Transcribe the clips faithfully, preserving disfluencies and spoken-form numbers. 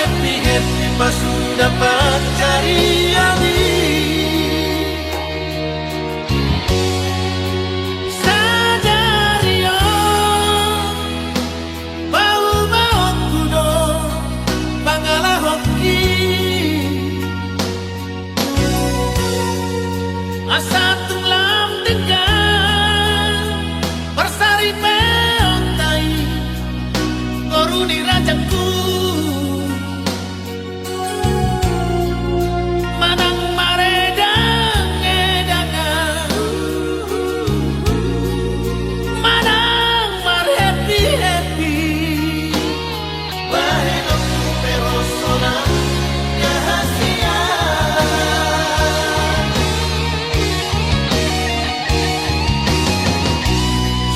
Happy, happy pasuda pansarian i. Sadari on paubaonku do pangalahonki. Asa tung lam denggan parsaripeonta i, boru ni rajangku. Manang maredang-edangan, manang marhappy-happy. Bahenonku pe ho sonang rahasia.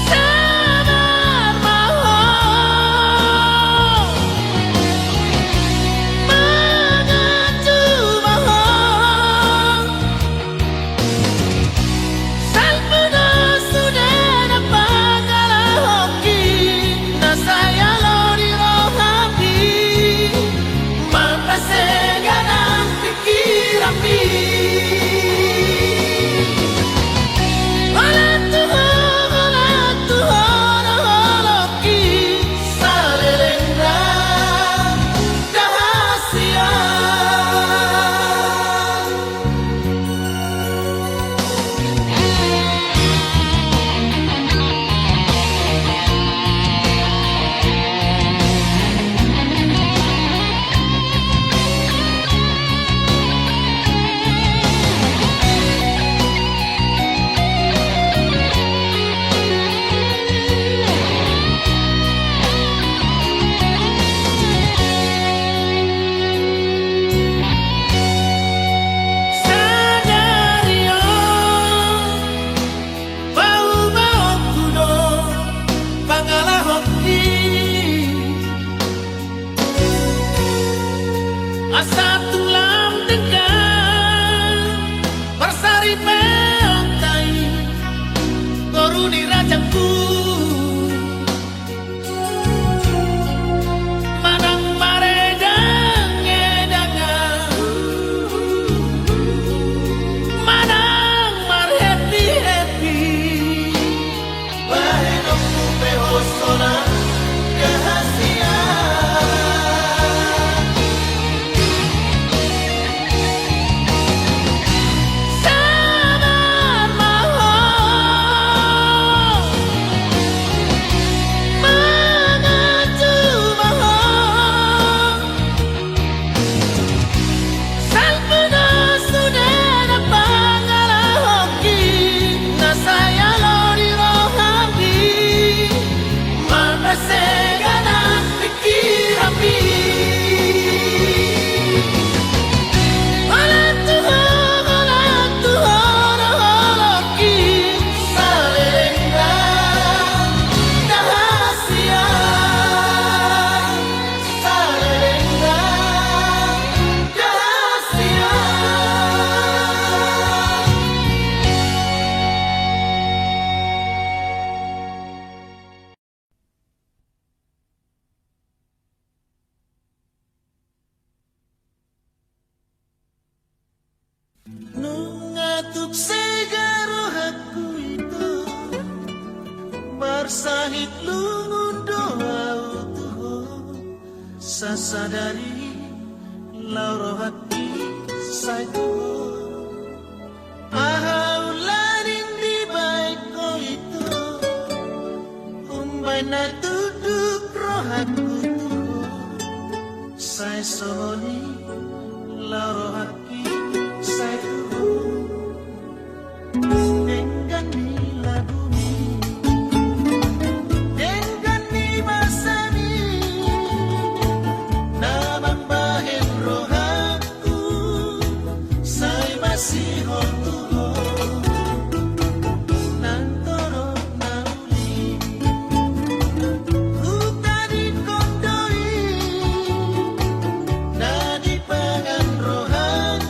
Sabar ma ho, manganju ma ho. Salpu do sude na pangalahonki, na sai alo di rohami, marpaseganan pikiranmi. Holan tu ho, holan tu ho, na holongki, saleleng na rahasia. Sadari on paubaonku do pangalahonki. Asa tung lam denggan parsaripeonta i, boru ni rajangku. Manang maredang-edangan, manang marhappy-happy. Bahenonku pe ho sonang rahasia. Sabar ma ho, manganju ma ho. Salpu do sude na pangalahonki, na sai alo di rohami, marpaseganan pikiranmi. Holan tu ho, holan tu ho, na holongki, saleleng na rahasia. Nunga tuk sega rohangku ito, marsahit lungun do au tu ho. Sasadari laho rohangki sai tu ho. Aha ulaning dibaen ho ito, umbaen na tunduk rohangku tu ho. Sai songon i laho rohangki sai tu ho. Denggan ni lagumi, denggan ni basami, na mambahen rohangku sai masihol tu ho. Nang torop na uli hutadingkon do i, na dipangan rohangku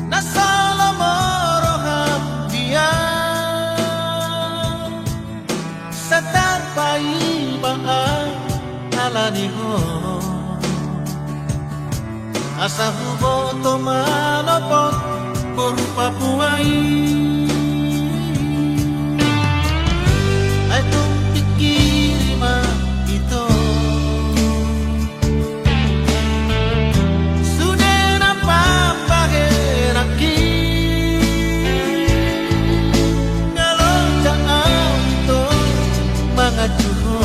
Na so lomo roham dia, sai tarpaima au ala ni ho. Asa huboto manopot boru Papua i. Ai tung pingkiri ma ito. Sude na pambahenanki, nga loja au ito manganju ho.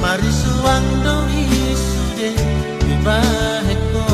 Marisuang do i sude dibahen ho.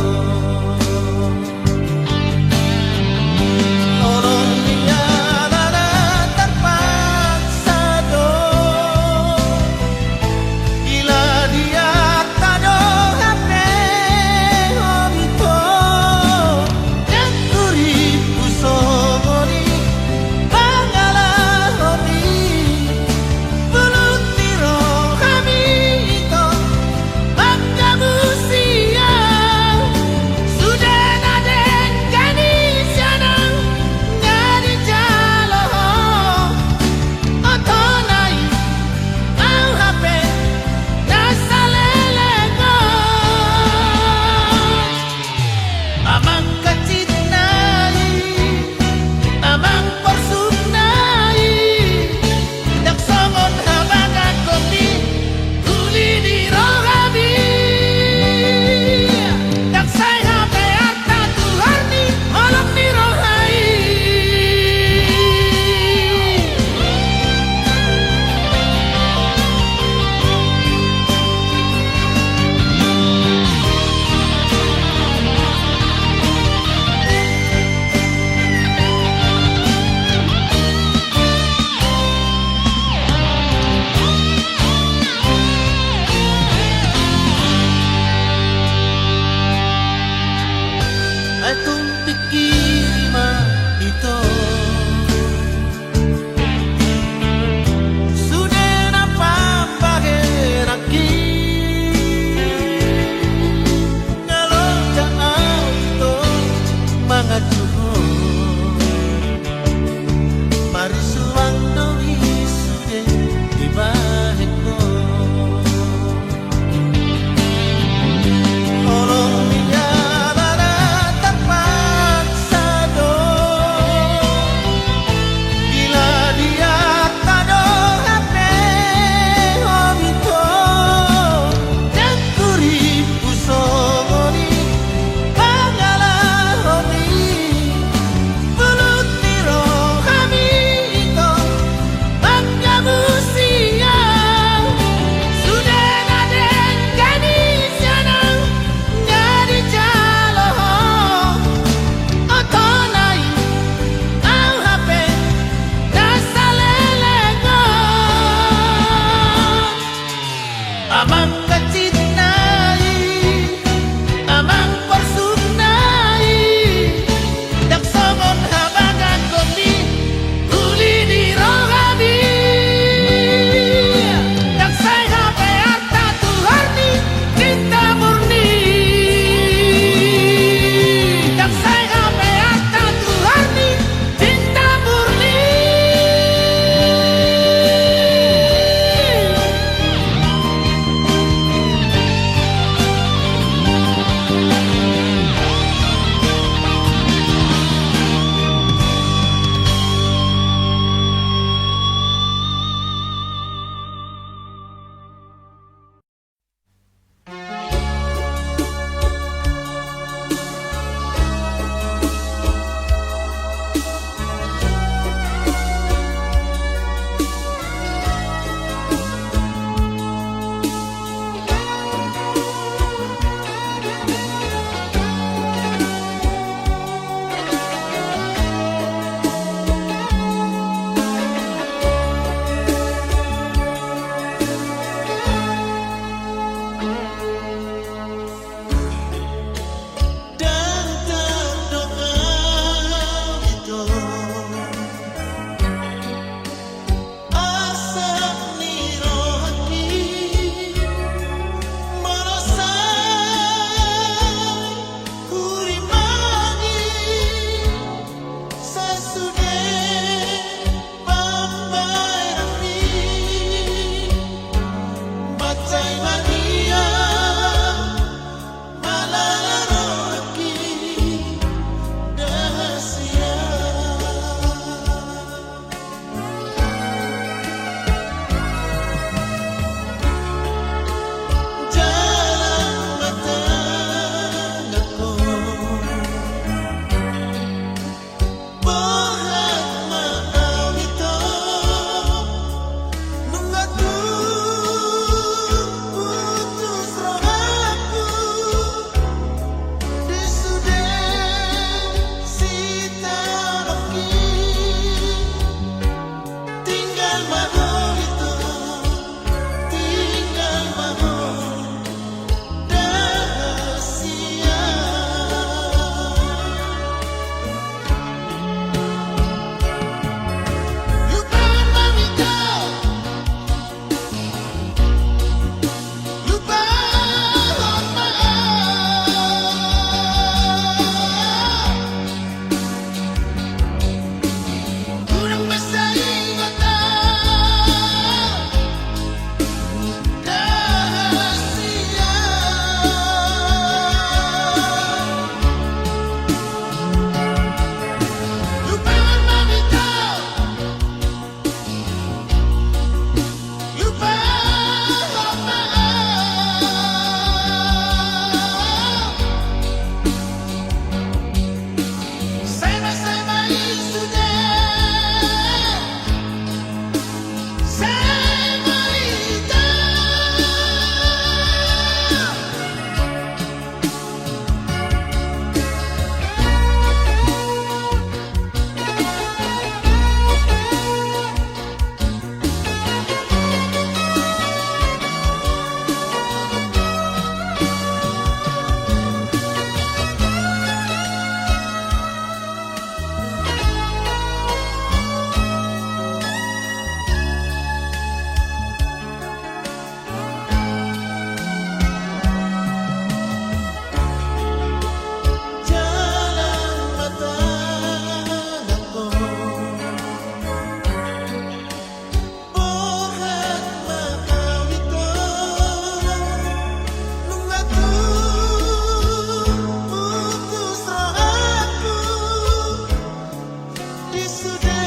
Sude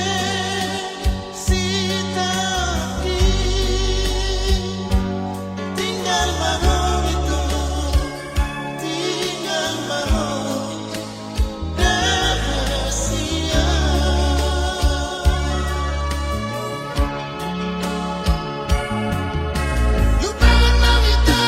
sitangki, tinggal ma ho ito, tinggal ma ho rahasia. Lupahon ma ho ito.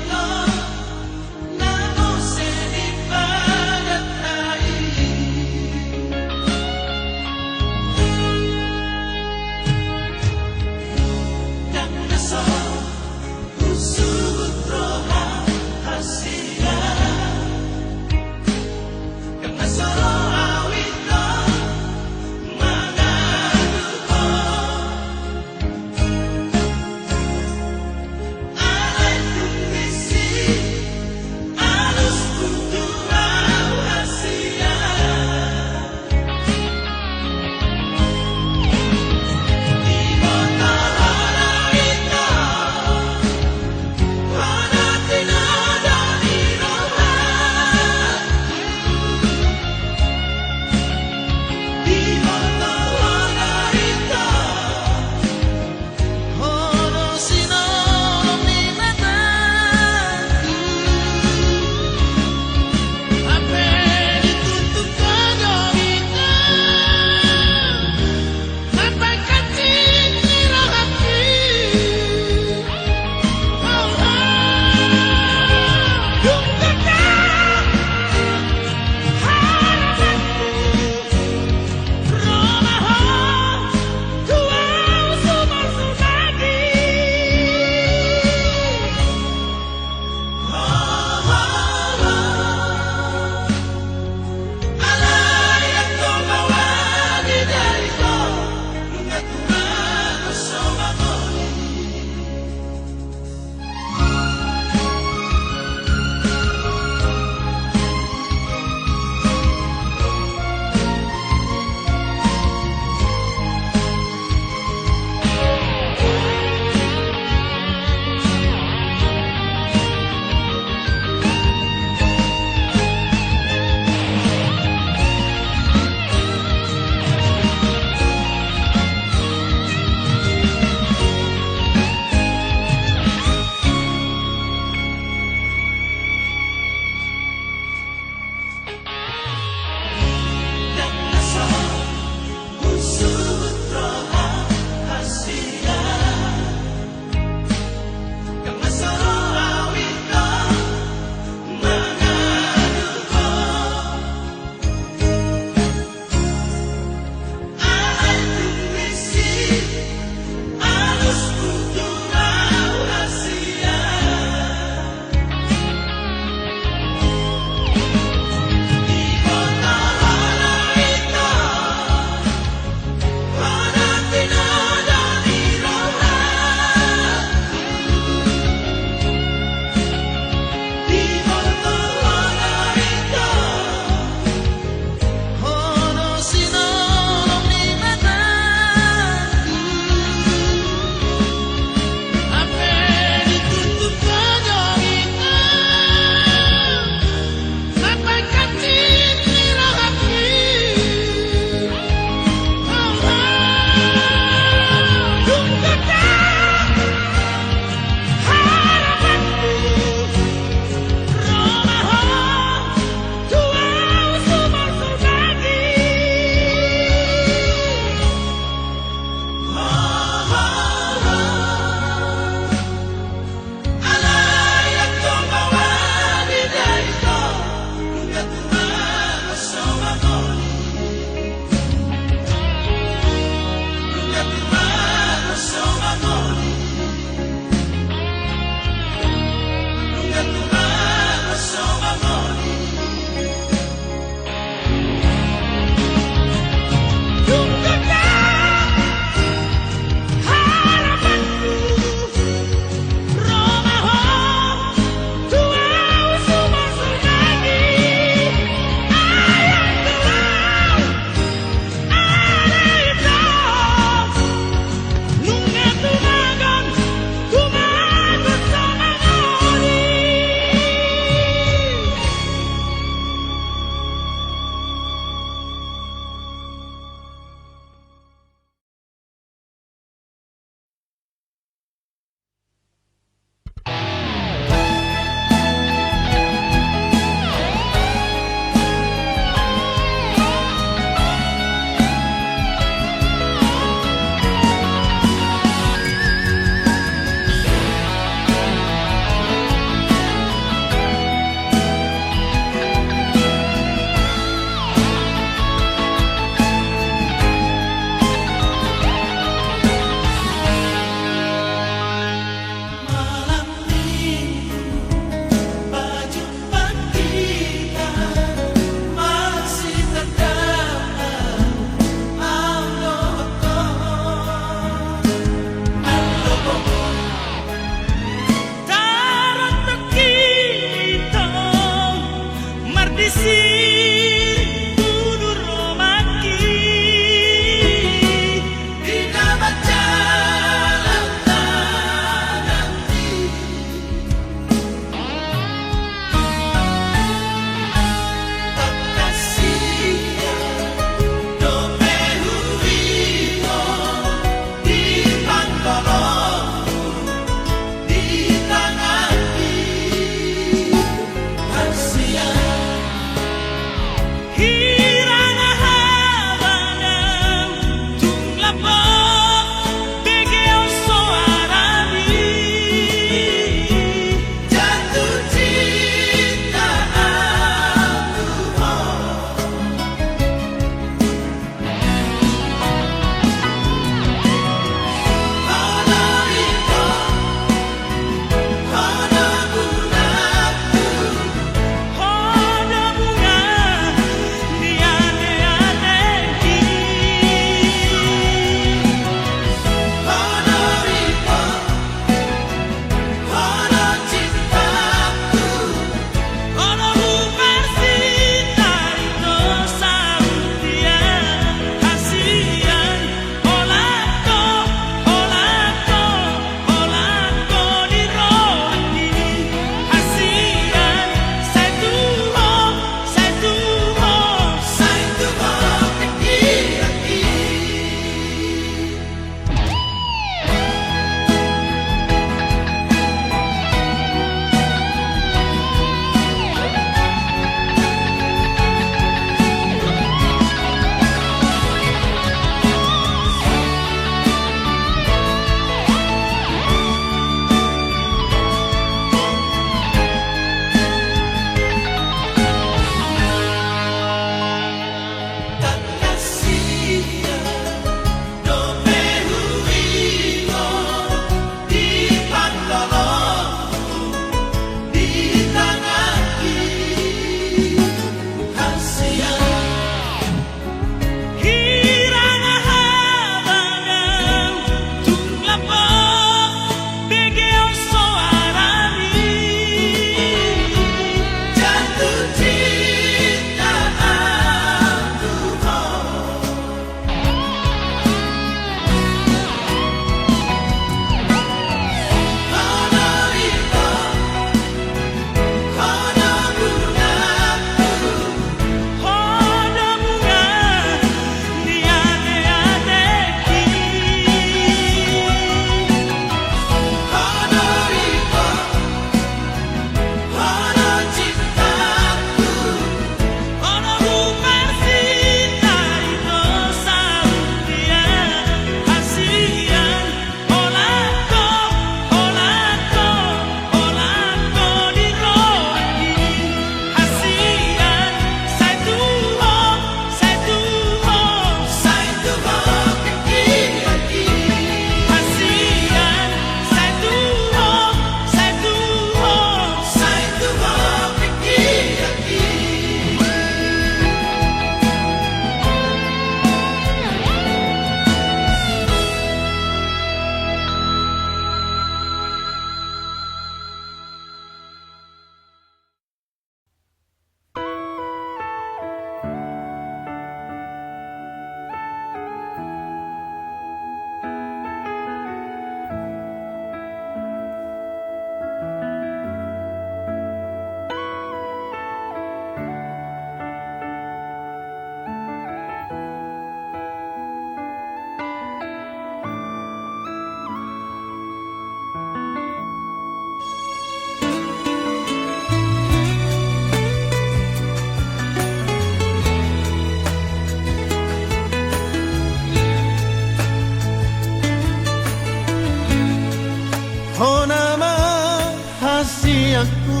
hasianku,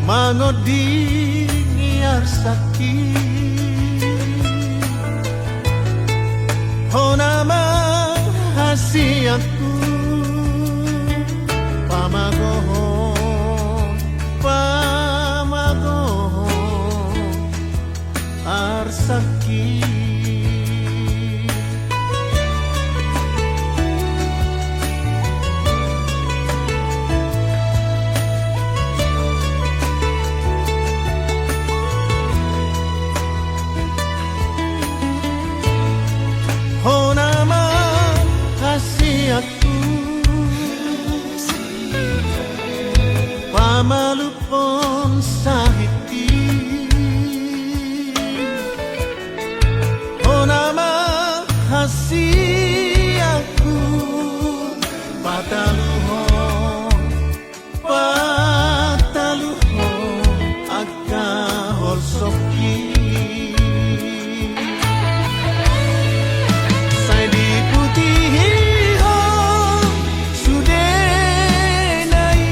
mangondingi arsakki. Hona ma hasianku, pamagohon, pamagohon arsakki. Hona ma hasianku, pamalum hon sahitki. Hona ma hasianku, pataluhon, pataluhon angka holsokki. Sai diputihi ho sudena i,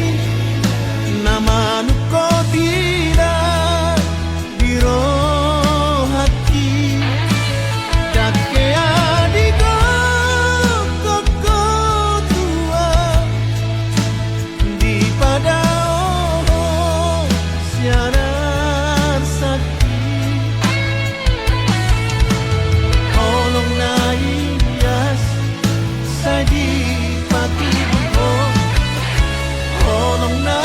na manungkot ida di rohangki. Dang hea digokhon ho tua, dipadao ho sian arsakki. Holong na ias sai dipatudu ho, holong na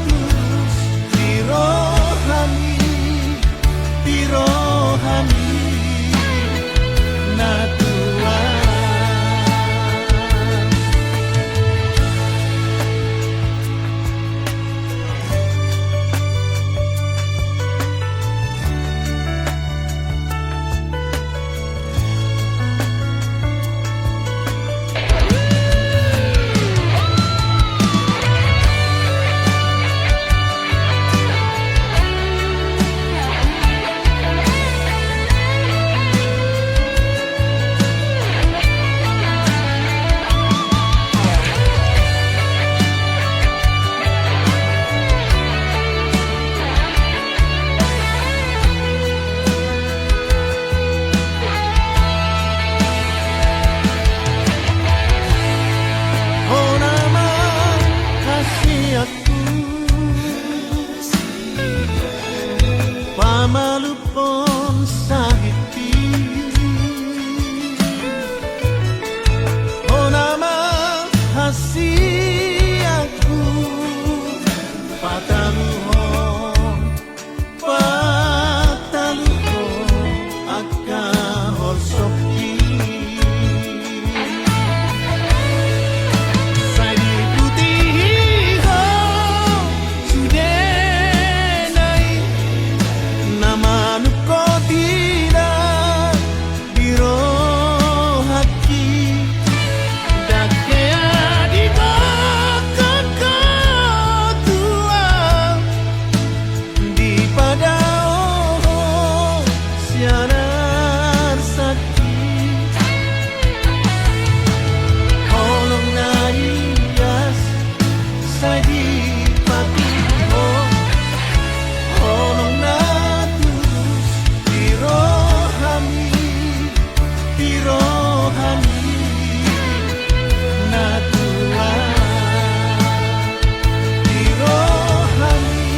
tulus di rohami, di rohami na tua. Hona ma hasianku, pamalum hon sahitki. Hona ma hasianku, pataluhon, pataluhon angka holsokki. Sai diputihi ho sudena i, na manungkot ida di rohangki. Dang hea digokhon ho tua, dipadao ho sian arsakki. Holong na ias sai dipatudu ho, holong na tulus di rohami, di rohami na tua, di rohami,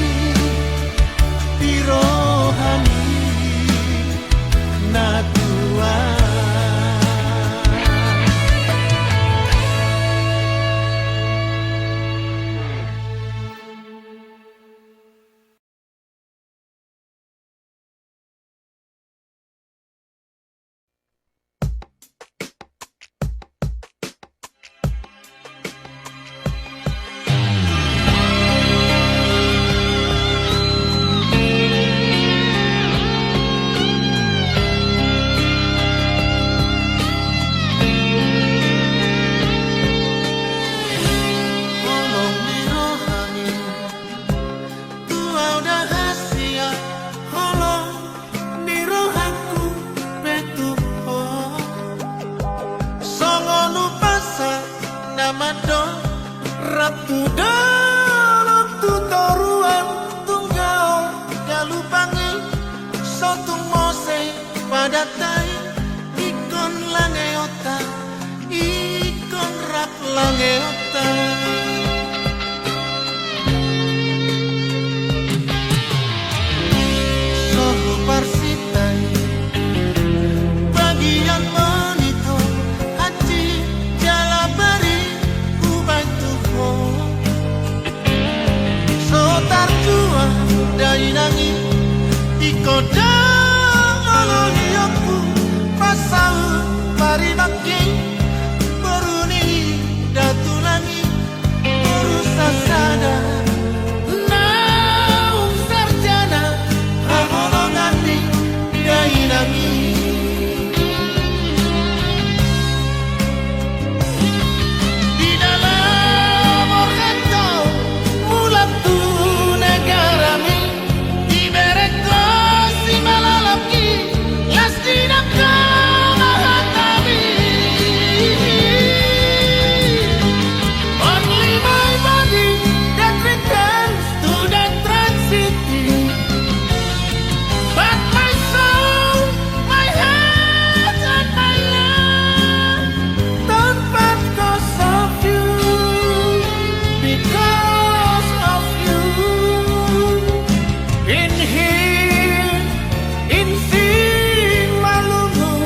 di rohami na tua. Holong ni rohami, tu au da hasian, holong ni rohangku pe tu ho. Songon umpasa na mandok Rap tu dolok tu toruan, tung gaor galupangi, so tung mose padata i, ingkon langeonta, ingkon rap langeonta. Sohu parsinta i, bagian monitor, hansit jala bari hubaen tu ho. So tarjual dainang i, ingkon do olo lionku, pasaut parimangking, boru ni datulang i, boru sasada, naung sarjana haholongan ni dainang i. Di dalam organto, mulak tu negarami, dibereng ho simalolongki, las di dangka mahatami. Only my body that returns to the Trans City, but my soul, my heart and my life turn back 'cause of you, because of you. In here, in Simalungun,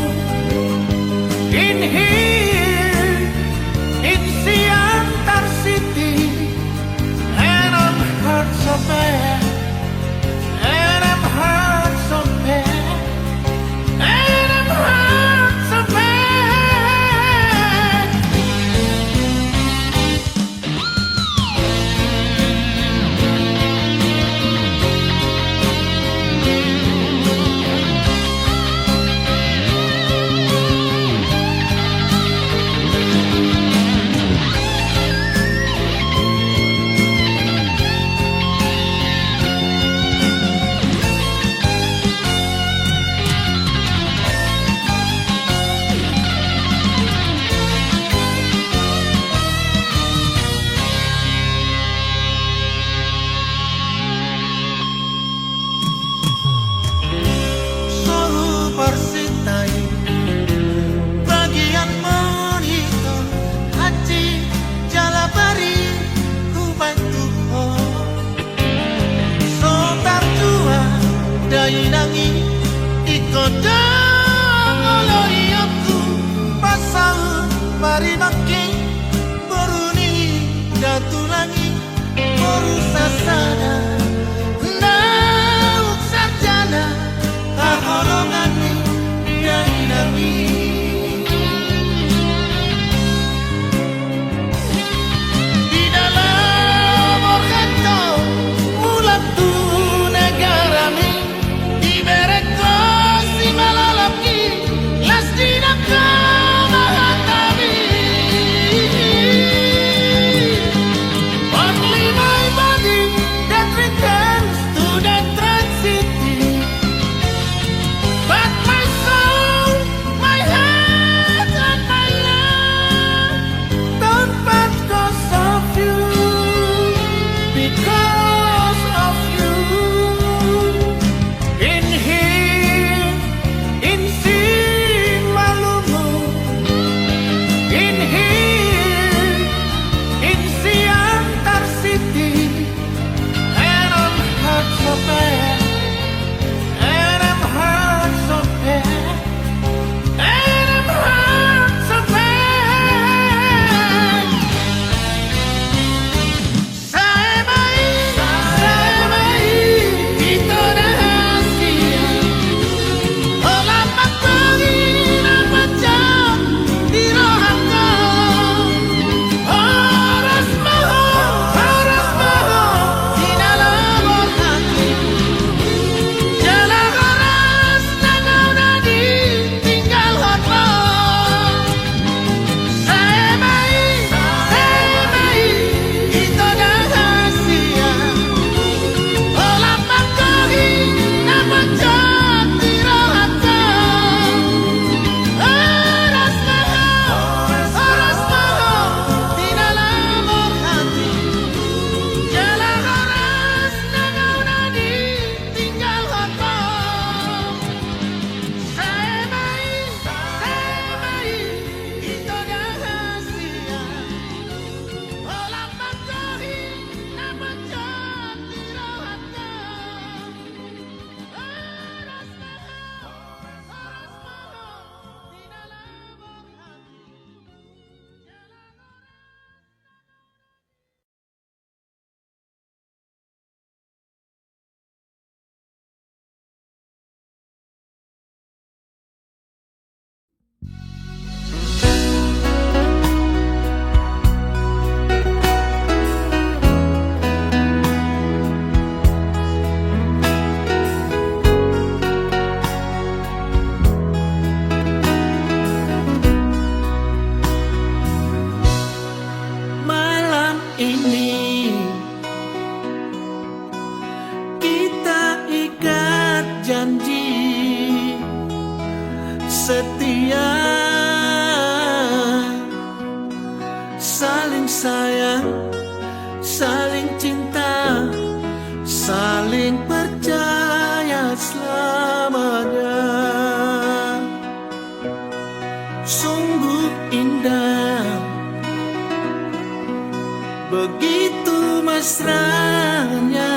in here, in Siantar City, and I'm hurt so bad, and I'm hurt so bad, and I'm hurt so bad. Sohu parsinta i, bagian monitor, hansit jala bari hubaen tu ho. So tarjual dainang i, ingkon do olo lionku, pasaut parimangking, boru ni datulang i, boru sasada, naung sarjana haholongan ni dainang i. Di dalam organto, mulak tu negarami, dibereng ho simalolongki, las di dangka mahatami. ini kita ikat janji setia, saling sayang, saling cinta, saling percaya selamanya. Sungguh indah, begitu mesranya,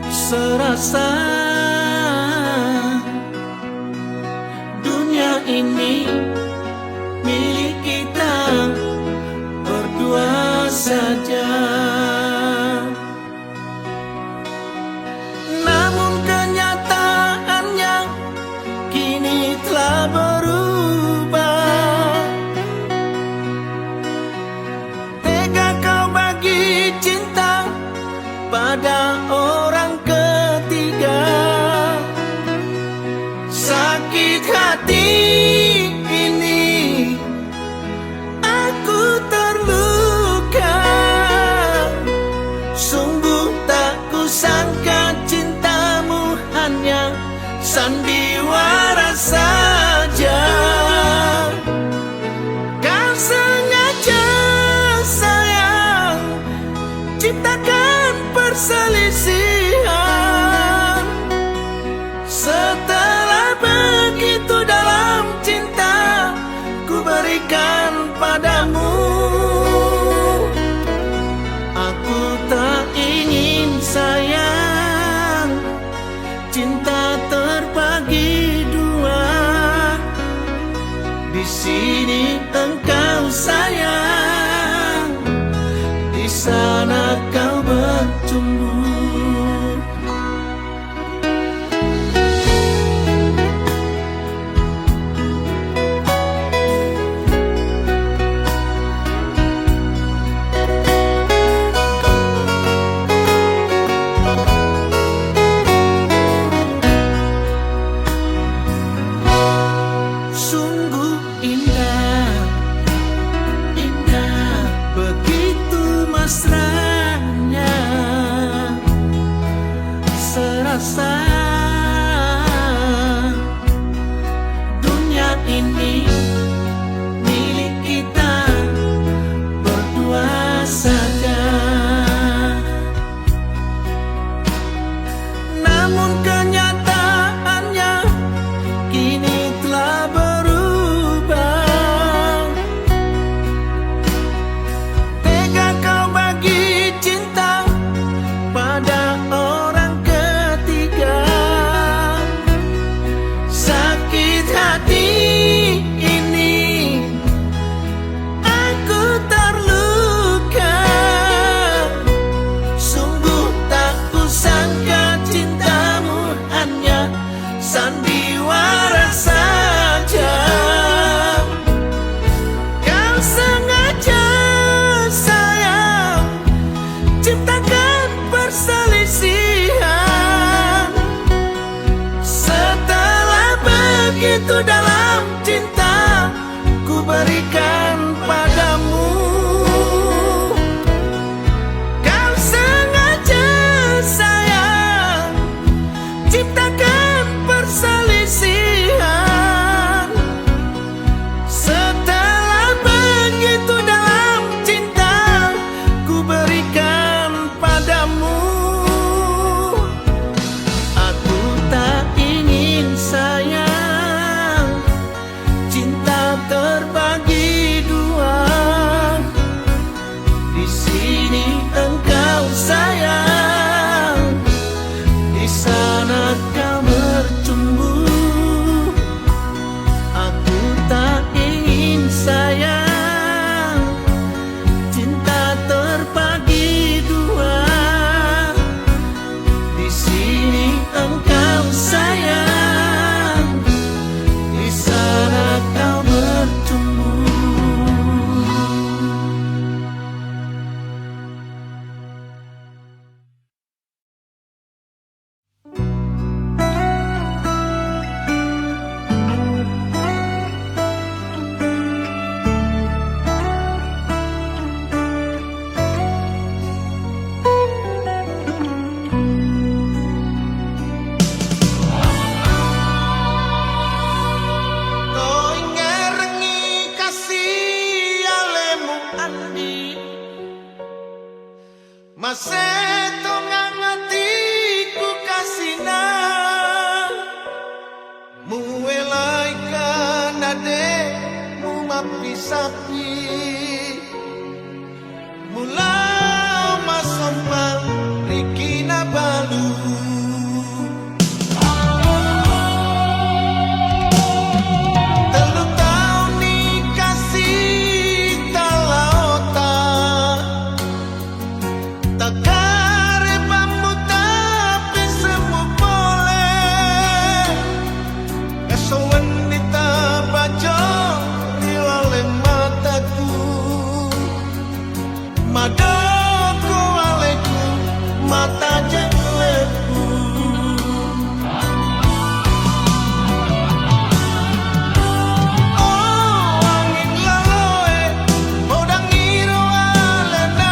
serasa dunia ini milik kita berdua saja. Namun kenyataannya kini telah berubah. Tega kau bagi cinta pada orang ketiga. Sakit hati ini aku terluka, sungguh tak kusangka cintamu hanya sandiwara saja. Kau sengaja, sayang, ciptakan perselisihan. Setelah begitu dalam cinta ku berikan padamu, aku tak ingin, sayang, cinta terbagi dua. Di sini engkau, sayang, di sana kau bercumbu. Sungguh indah, indah, begitu mesranya, serasa dunia ini milik kita berdua saja. Namun kenyataannya kini telah berubah. Tega kau bagi cinta pada orang ketiga. Sakit hati ini aku terluka, sungguh tak kusangka cintamu hanya sandiwara saja. Kau sengaja, sayang, ciptakan perselisihan. Setelah begitu dalam cinta ku berikan padamu. Kau sengaja, sayang, ciptakan perselisihan. Setelah begitu dalam cinta ku berikan padamu. Aku tak ingin, sayang, cinta terbagi Mulai ma somba ringki na balu. Tolu taon ni kasita laota. Tagarep hamu tapi semu pole. Esoan ni tabajo ni laleng mataku. Madok ho aleku, mata jenglengku. O angin laloe, podangi ro alena.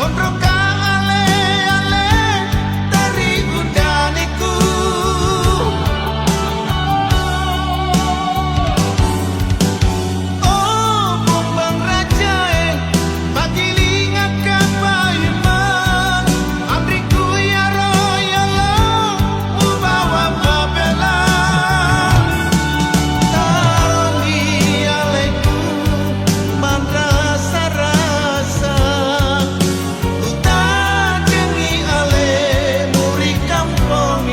Onrok ale, ale, tarigu daniku. O pombang raja e, pagiling angka paima. Andriku ia ro ia lo, hubawa babela. Taringot aleku manrasarasa. Hutajengi ale muri kampong i.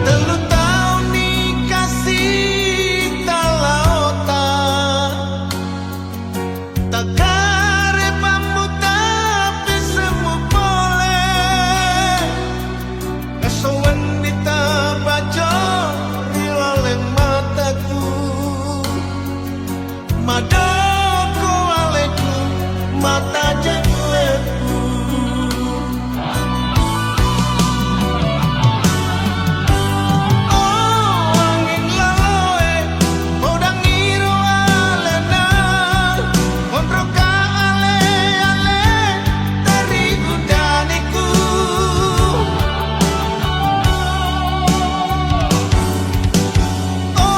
Tolu taon ni kasita laota. Tagarep hamu tapi semu pole. Esoan ni tabajo ni laleng mataku. Madok ho aleku, mata jenglengku. O angin laloe, podangi ro alena. Onrok ale, ale, tarigu daniku. O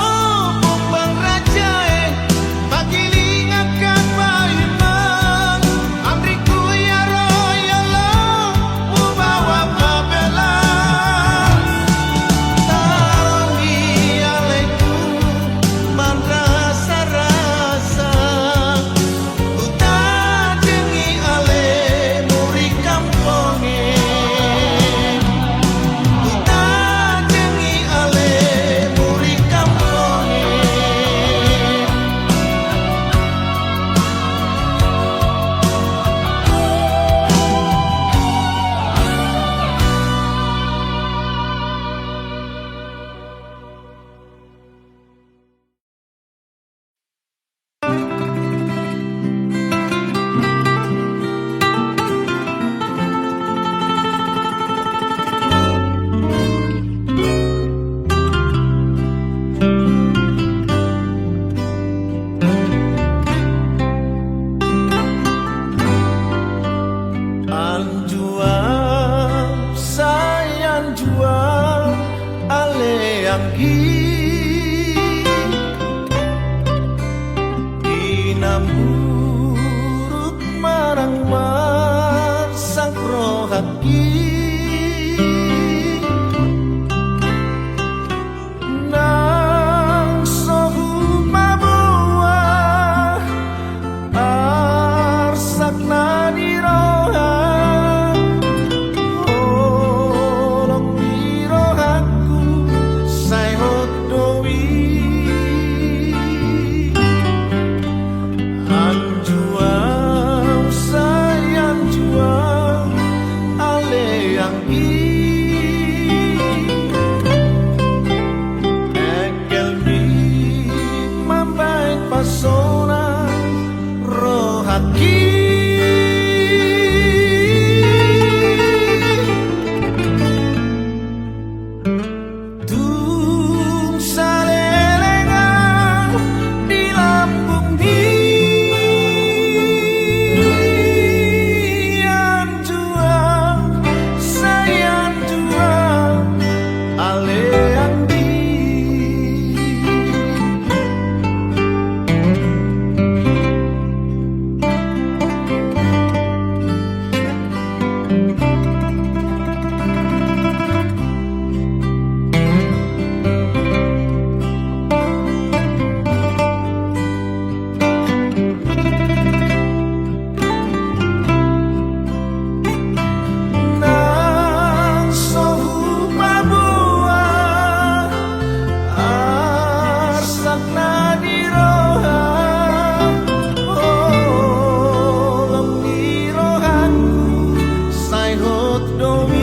pombang raja e, pagiling angka paima. Andriku ia ro ia lo, hubawa babela. Taringot aleku manrasarasa. Hutajengi ale muri kampong i. Hutajengi ale muri kampong i. Anjuang, sai anjuang, ale anggi. Di na muruk manang marsak rohangki. Nang so hupaboa arsak na di roha, holong di rohangku sai hot do i. Anjuang, sai anjuang, ale anggi. Engkelmi mambaen pasona rohangki. Tung saleleng au di lambungmi, anjuang. Dohot